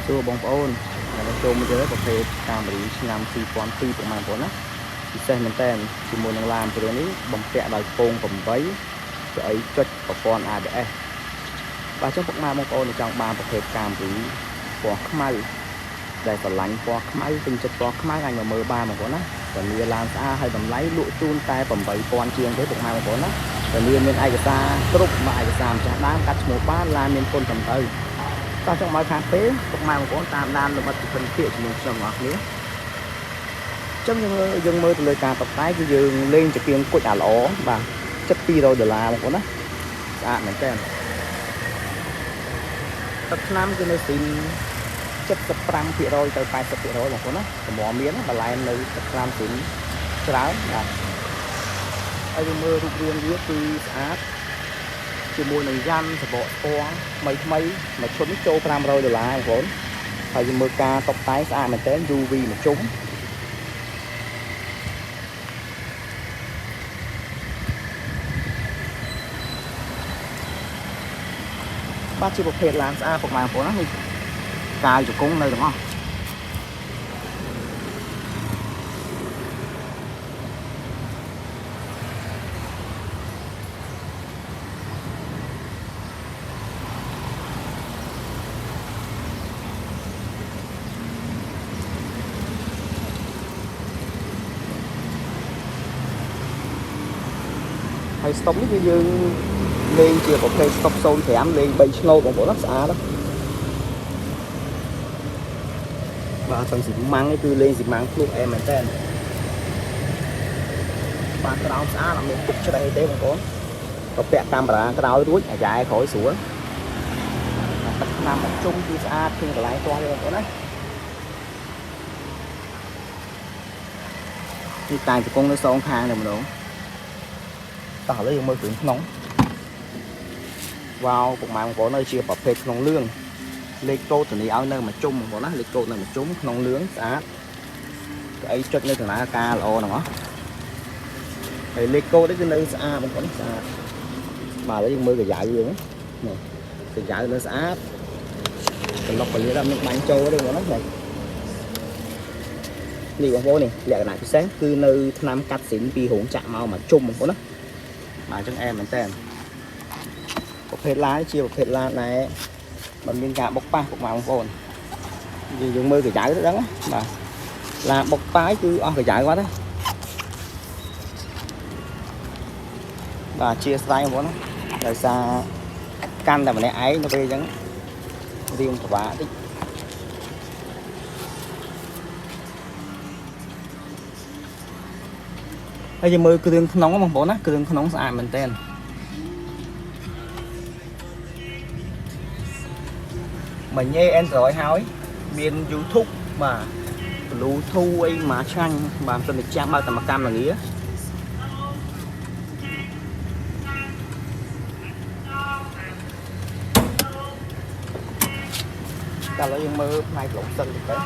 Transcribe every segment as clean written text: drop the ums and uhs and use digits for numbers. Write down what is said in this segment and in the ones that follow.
សួរបងប្អូនថ្ងៃនេះចូលមកទៀតហើយប្រភេទ Camry ឆ្នាំ2002ពុកម៉ែបងប្អូនណាពិសេសមែនតើជាមួយនឹងឡានគ្រឿងនេះបំពាក់ដោយពង8កៅអីចុចប្រព័ន្ធ ABS បាទអញ្ចឹងពុកម៉ែបងប្អូនដែលចង់បានប្រភេទ Camry ពណ៌ខ្មៅដែលស្រឡាញ់ពណ៌ខ្មៅពេញចិត្តពណ៌ខ្មៅអាចមកមើលបានបងប្អូនណាតែមានឡានស្អាតហើយតម្លៃលក់ជូនតែ8000ជាងទេពុកម៉ែបងប្អូនណាតែមានមានឯកសារគ្រប់មកឯកសារម្ចាស់ដើមកាត់ឈ្មោះបានឡានមានពន្ធត្រឹមត្រូវ តោះចង់មកខាងពេលពុកម៉ែបងប្អូនតាមដានលម្អិតពិភិនភាគជាមួយខ្ញុំទាំងអស់គ្នាអញ្ចឹងយើងមើលយើងមើលទៅលើការតុបតែងគឺយើងលេងចង្គៀងគុជអាល្អបាទចិត្ត200ដុល្លារបងប្អូនណាស្អាតមែនតើទឹកឆ្នាំគឺនៅស៊ីន75%ទៅ80%បងប្អូនណាកម្រមានបន្លែនៅទឹកឆ្នាំស៊ីនច្រើនបាទហើយយើងមើលរូបរាងវាគឺស្អាតជាមួយនឹងយ៉ាន់សបកស្ពងថ្មីថ្មីមួយឈុតនេះចូល500ដុល្លារបងប្អូនហើយយើងមើលការតុបតែងស្អាតមែនតើ UV មួយជុំ បាទជាប្រភេទឡានស្អាតពុកម៉ែបងប្អូនណានេះកាយជង្គង់នៅទាំងអស់ហើយស្តុបនេះគឺយើងលេងជាប្រភេទស្តុប05លេង3ឆ្នូតបងប្អូនណាស្អាតណាស់បាទទាំងស៊ីម៉ាំងនេះគឺលេងស៊ីម៉ាំងភ្លុះអែមមែនតើបាទក្រោមស្អាតអត់មានពុកច្រេះទេបងប្អូនក៏ពាក់កាមេរ៉ាក្រោយរួចអាយ៉ែក្រោយស្រួលទឹកឆ្នាំមកជុំគឺស្អាតជាងកន្លែងទាស់ទេបងប្អូនណានេះតែជង្គង់នៅសងខាងតែម្ដងតោះឥឡូវយើងមើលគ្រឿងក្នុងវ៉ាវពុកម៉ែបងប្អូននៅជាប្រភេទក្នុងលឿងលេខកូដធានាឲ្យនៅមួយជុំបងប្អូនណាលេខកូដនៅមួយជុំក្នុងលឿងស្អាតកៅអីចុចនៅដំណើរការល្អហ្នឹងហ៎ហើយលេខកូដនេះគឺនៅស្អាតបងប្អូនស្អាតបាទឥឡូវយើងមើលកាយ៉ៅយើងនេះកាយ៉ៅនៅស្អាតក្លុកកលៀតអត់មានបាញ់ចូលទេបងប្អូនណានេះនេះបងប្អូននេះលក្ខណៈពិសេសគឺនៅឆ្នាំកាត់ស៊ីនពីរោងចក្រមកមួយជុំបងប្អូនណាបាទអញ្ចឹងអែមមែនតើប្រភេទឡានជាប្រភេទឡានដែលมันមានការបុកប៉ះពុកម៉ែបងប្អូនយើងយើងមើលកាយ៉ៅទៅដឹងណាបាទឡានបុកប៉ាយគឺអស់កាយ៉ៅបាត់ហើយបាទជាស្រ័យបងប្អូនណាដោយសារកាន់តែម្នាក់ឯងទៅពេលអញ្ចឹងរៀងពិបាកតិចហើយយើងមើលគ្រឿងក្នុងបងប្អូនណាគ្រឿងក្នុងស្អាតមែនទែន មកញ៉េ Android ហើយមាន YouTube បាទ Bluetooth អីមកឆ្ងាញ់បាទមិនសិនតែចាំបើកតែមកកម្មលាតែឥឡូវយើងមើលផ្នែកប្លុកសិនតិចទៅ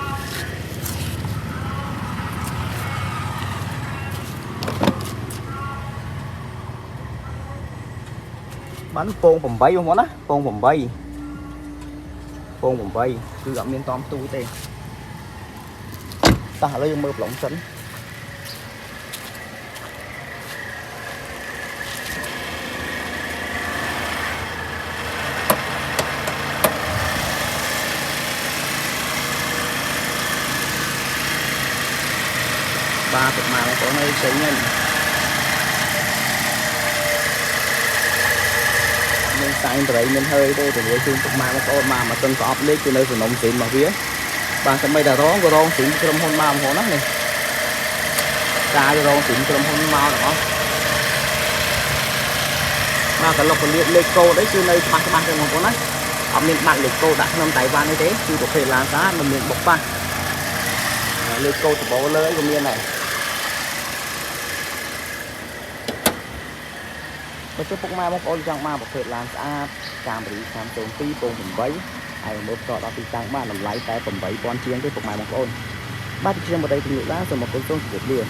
បានពង8បងប្អូនណាពង8ពង8គឺអត់មានតอมទូទេតោះឥឡូវយើងមើលប្លុងសិនបាទពុកម៉ែបងប្អូនអើយផ្សេងហ្នឹងមានសាញ់បរិយមានហើយទេព្រោះជូនពុកម៉ែបងប្អូនមកមកទិនប្រអប់លេខគឺនៅសំណុំស៊ីនរបស់វាបាទសម្បីតែរងក៏រងស៊ីនក្រុមហ៊ុនមកបងប្អូនណានេះកាយរងស៊ីនក្រុមហ៊ុនមកទាំងអស់បាទកលុកកលៀតលេខកូដអីគឺនៅច្បាស់ច្បាស់ទេបងប្អូនណាអត់មានបាត់លេខកូដដាក់ក្នុងតៃវ៉ាន់នេះទេគឺប្រភេទឡានស្អាតមិនមានបុកប៉ះលេខកូដដបលើអីក៏មានដែរ បើចុះពុកម៉ែបងប្អូនចង់បានប្រភេទឡានស្អាត Camry 302ពង8ហើយមើលផ្ទាល់ដល់ទីតាំងបានតម្លៃតែ8000ជាងទេពុកម៉ែបងប្អូនបាទខ្ញុំបតីជំរាបលាសូមអរគុណសូមជម្រាបលា។